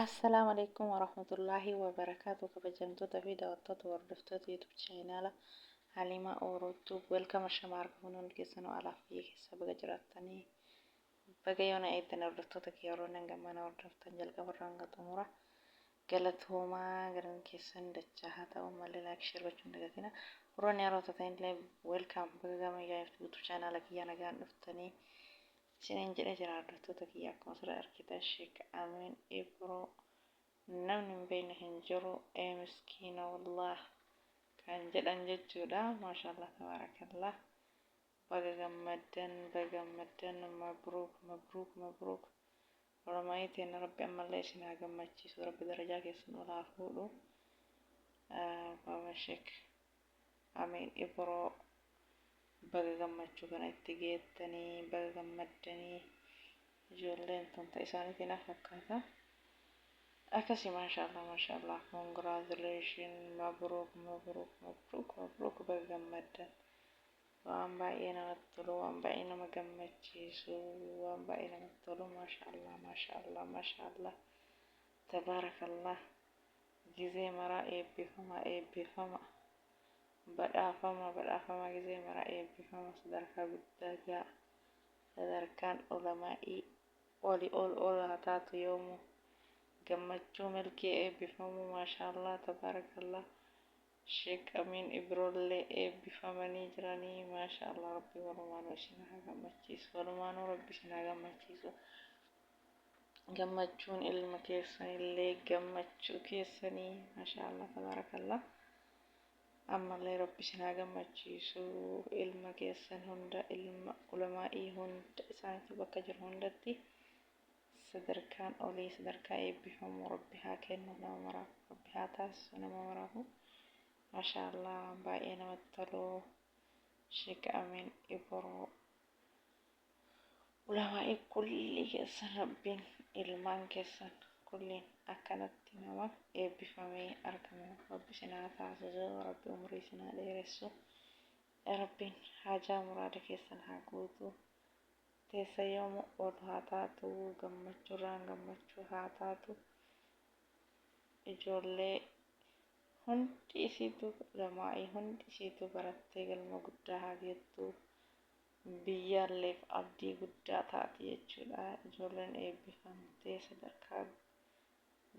Assalaamu alaikum warahmatullaahi wabarakaatu. Kabajamtoota fi daawwattoota, hordoftoota YouTube channel Halima Orootu, welcome. Ashama argamuun hundi keessanuu alaaf biyya keessa baga jiraattanii, baga yoona eegdan. Hordoftoota kiyya, yeroo nan gammana hordoftan jalqabarraa hanga xumura galatoomaa, galan keessan dachaa haa ta'u malee, like, share gochuun dagatina. Warroonni yeroo taatan illee welcome, baga gama YouTube channel kiyya nagaan dhuftanii isiniin jedhee jira. Hordoftoota kiyya, akkuma asirra argitan Sheek Amiin Ibroo namni hin beekne hin jiru. Ee miskiina wallah kan jedhan jechuudha. Maashaallah, tabaarakallah, baga gammaddan, baga gammaddan, mabruuk, mabruuk, mabruuk. Oromaayii teenya, Rabbi ammallee isin haa gammachiisu, Rabbi darajaa keessan ol haa fuudhu. Baaba Sheek Amiin Ibroo, baga gammachuu kana itti geettanii, baga gammaddanii. Ijoolleen tun ta isaaniitiin na fakkaata akkasii. Maashaallah, maashaallah, congratulation, mabruuk, mabruuk, mabruuk, mabruuk, baga gammaddan. Waan baay'ee namatti tolu, waan baay'ee nama gammachiisu, waan baay'ee namatti tolu. Maashaallah, maashaallah, maashaallah, tabaarakallah. Gizee maraa eebbifama, eebbifama, badhaafama, badhaafama, gizee maraa eebbifama, sadarkaa guddaa gaa, sadarkaan ulamaa'ii oli ol ol haa taatu, yoomuu gammachuu milkii eebbifamuu. Maashaallah, tabaarakallah. Sheek Amiin Ibroollee eebbifamanii jiranii. Maashaallah, Rabbi walumaanuu isin haa gammachiisu, walumaanuu Rabbi isin haa gammachiisu. Gammachuun ilma keessanillee gammachuu keessanii. Maashaallah, tabaarakallah. Ammallee Rabbi isin haa gammachiisu. Ilma keessan hunda, ilma ulamaa'ii hunda isaaniitu bakka jiru hundatti sadarkaan olii, sadarkaa eebbifamuu Rabbi haa kennu, nama maraaf Rabbi haa taasisu, nama maraafu. Maashaallah, baay'ee namatti tolu. Sheek Amiin Ibroo, ulamaa'ii kulli keessan, Rabbiin ilmaan keessan kulliin akkanatti nama eebbifamee argamu Rabbi isin haa taasisu. Rabbi umurii isin haa dheeressu, Rabbiin haajaa muraada keessan haa guutu. Teessa yoomu ol haa taatu, gammachuurraan gammachuu haa taatu. Ijoollee hundi isiitu, ulamaa'ii hundi isiitu barattee galma guddaa haa geettu, biyyaalleef abdii guddaa taati jechuudha. Ijoolleen eebbifamtee sadarkaa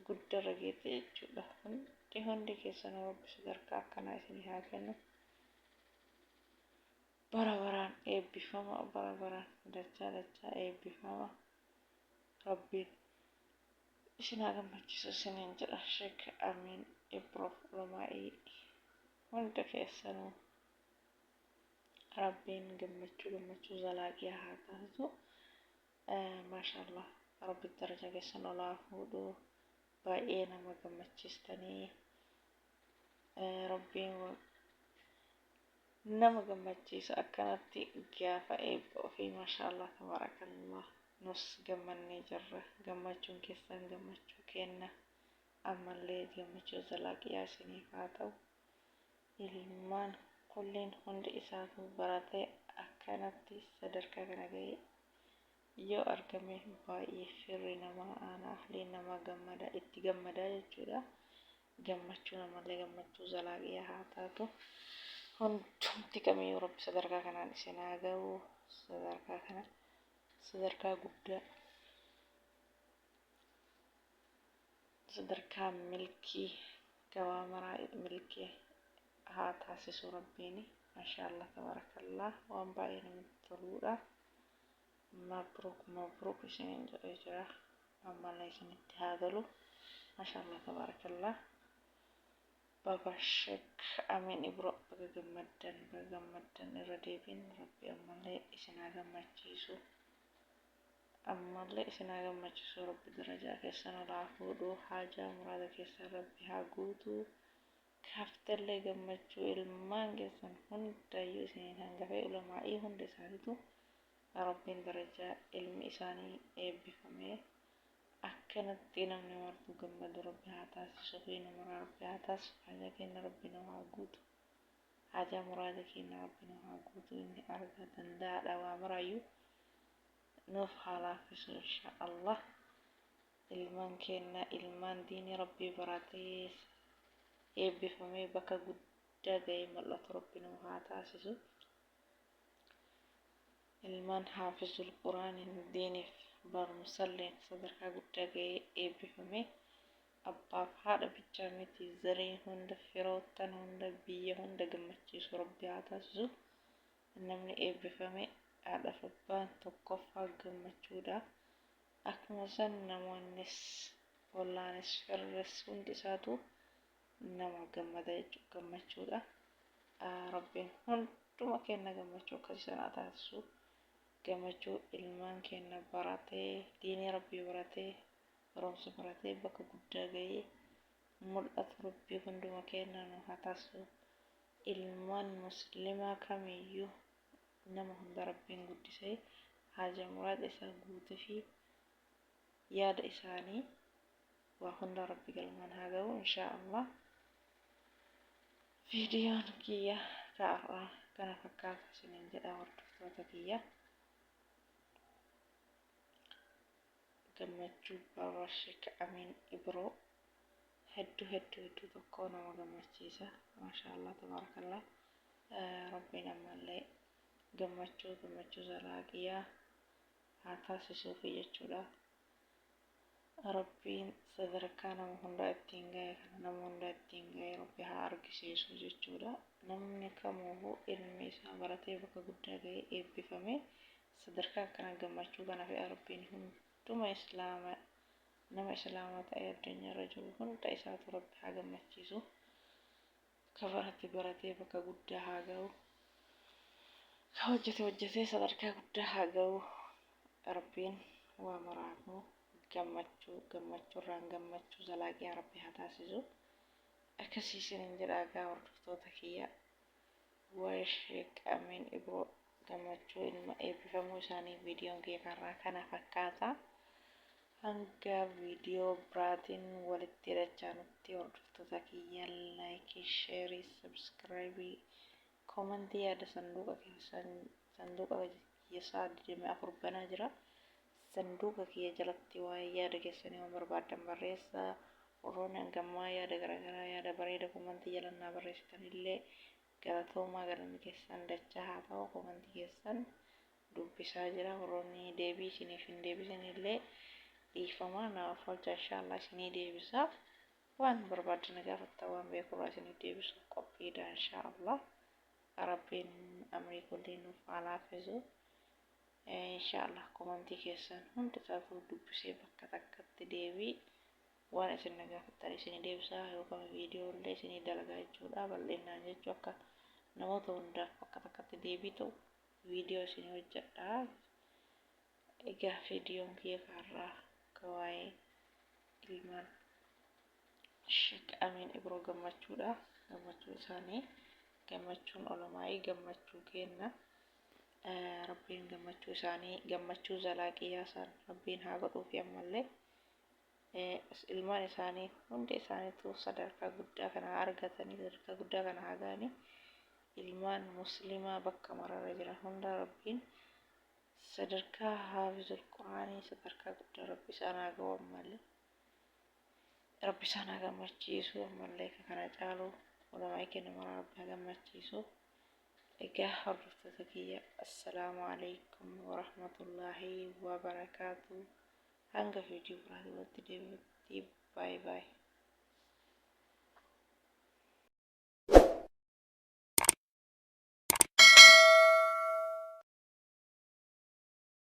guddarra geette jechuudha. Hundi hundi keessanuu Rabbi sadarkaa akkanaa isinii haa kennu. Bara baraan eebbifama, bara baraan dachaa dachaa eebbifama. Rabbiin isin haa gammachiisu isiniin jedha. Sheek Amiin Ibroof ulamaa'ii hunda keessanuu Rabbiin gammachuu gammachuu zalaaqiyaa haa taasisu. Maashaallah, Rabbi daraja keessan ol haa fuudhu. Baay'ee nama gammachiistanii. Rabbiin nama gammachiisa akkanatti gaafa eebba ofii. Maashaallah, tabaarakallah, nus gammannee jirra. Gammachuun keessan gammachuu kenna. Ammallee gammachuu zalaaqiyaa isiniif haa ta'u. Ilmaan kulliin hundi isaatu baratee akkanatti sadarkaa kana ga'ee yoo argame, baay'ee firri namaa, aanaa ahliin namaa gammada, itti gammadaa jechuudha. Gammachuu namallee gammachuu zalaaqiyaa haa taatu. Hundumti kamiyyuu Rabbi sadarkaa kanaan isin haa ga'u. Sadarkaa kana, sadarkaa guddaa, sadarkaa milkii gabaa maraa milkii haa taasisu Rabbiin. Maashaallah, tabaarakallah, waan baay'ee namatti toluudha. Mabruuk, mabruuk isiniin jedhee jira. Ammallee isinitti haa galu. Maashaallah, tabaarakallah. Baba Sheek Amiin Ibro, baga gammaddan, baga gammaddan irra deebiin. Rabbi ammallee isin haa gammachiisu. Ammallee isin haa gammachiisu. Rabbi darajaa keessan ol haa fuudhu. Haajaa muraada keessan Rabbi haa guutu. Kaaftallee gammachuu ilmaan keessan hundayyuu isiniin hangafee ulamaa'ii hunda isaaniitu Rabbiin darajaa ilmi isaanii eebbifamee akkanatti namni martuu gammadu Rabbi haa taasisu, fi namaraa Rabbi haa taasisu. Haajaa keenya Rabbi nu haa guutu. Haajaa muraada keenya Rabbi nu haa guutu. Inni argaa danda'aadha, waa maraayyuu nuuf haa laaffisu, insha Allah. Ilmaan keenna ilmaan diinii Rabbii baratee eebbifamee bakka guddaa ga'ee mul'atu Rabbi nu haa taasisu. Ilmaan haafizul Quraaniin diiniif barumsalleen sadarkaa guddaa ga'ee eebbifamee abbaaf haadha bichaa miti zarii hunda firoottan hunda biyya hunda gammachiisu Rabbi haa taasisu. Namni eebbifame haadhaaf abbaan tokkoffaa gammachuudha. Akkuma san namoonnis ollaanis firris hundi isaatu nama gammada jechuudha gammachuudha. Rabbiin hunduma keenna gammachuu akkasii sana haa taasisu. Gammachuu ilmaan keenna baratee diinii Rabbii baratee barumsa baratee bakka guddaa ga'ee mul'atu Rabbii hunduma keenna nu haa taasisu. Ilmaan muslimaa kamiyyuu nama hunda Rabbiin guddisee haaja muraada isaa guuteefii yaada isaanii waa hunda Rabbi galmaan haa ga'u inshaa Allah. Viidiyoon kiyya ka har'aa kana fakkaata isiniin jedha hordoftoota kiyya. Gammachuu Baabaa Sheek Amiin Ibroo hedduu hedduu hedduu tokko nama gammachiisa. Maashaa Allah tabaarakallah. Rabbiin ammallee gammachuu gammachuu zalaaqiyaa haa taasisuufi jechuudha. Rabbiin sadarkaa nama hundaa ittiin gahe kana nama hundaa ittiin gahe Rabbi haa argisiisu jechuudha. Namni kamuufuu ilmi isaa baratee bakka guddaa gahee eebbifamee sadarkaa akkana gammachuu kana fe'a Rabbiin hunduma islaama nama islaama ta'ee addunyaarra jiru hunda isaatu Rabbi haa gammachiisu. Ka barate baratee bakka guddaa haa gahu. Ka hojjete hojjetee sadarkaa guddaa haa gahu. Rabbiin waa maraafuu gammachuu gammachuurraan gammachuu zalaaqiyaa Rabbi haa taasisu. Akkasii isiniin jedha egaa hordoftoota kiyya. Waa'ee Sheek Amiin Ibroo gammachuu ilma eebbifamuu isaanii viidiyoon kiyya karraa kana fakkaata. Hanga viidiyoo biraatiin walitti dachaanutti hordoftoota kiyya laayikii, sheerii, sabskiraayibii, koomentii yaada sanduuqa keessan sanduuqa kiyya sa'a 24 banaa jira. Sanduuqa kiyya jalatti waa'ee yaada keessanii waan barbaaddan barreessaa. Warroonni hangammaa yaada garaagaraa yaada bareeda koomentii jala naa barreessitan illee galatoomaa, galanni keessan dachaa haa ta'u. Koomentii keessan dubbisaa jira. Warroonni deebii isiniif hin deebisin illee dhiifama naaf oolcha, inshaallah isinii deebisa. Waan barbaaddan gaafattan waan beekurraa isinii deebisuuf qophiidha inshaallah. Rabbiin amrii kulli nuuf haa laaffisu. Inshaallah komantii keessan hundi isaatu dubbisee bakka takkatti deebii waan isin na gaafattan isinii deebisaa yookaan viidiyoo illee isinii dalagaa jechuudha. Bal'innaan jechuu akka namoota hundaaf bakka takkatti deebii ta'u viidiyoo isinii hojjedha. Egaa viidiyoon kiyya kaarraa akka waa'ee ilmaan Sheek Amiin Ibroo gammachuudha. Gammachuu isaanii gammachuun olamaa'ii gammachuu kenna. Rabbiin gammachuu isaanii gammachuu zalaaqiyaa isaan Rabbiin haa godhuufi ammallee ilmaan isaanii hundi isaaniitu sadarkaa guddaa kana haa argatanii, sadarkaa guddaa kana haa ga'anii. Ilmaan muslimaa bakka mararra jiran hunda Rabbiin sadarkaa haafizul quraanii sadarkaa guddaa Rabbi isaan haa ga'u, ammallee Rabbi isaan haa gammachiisu, ammallee ka kana caalu ulamaa kenna maraa Rabbi haa gammachiisu. Egaa hordoftoota kiyya, assalaamu alaikum warahmatullaahi wabarakaatu. Hanga viidiyoo biraatiin walitti deebinutti, baay baay.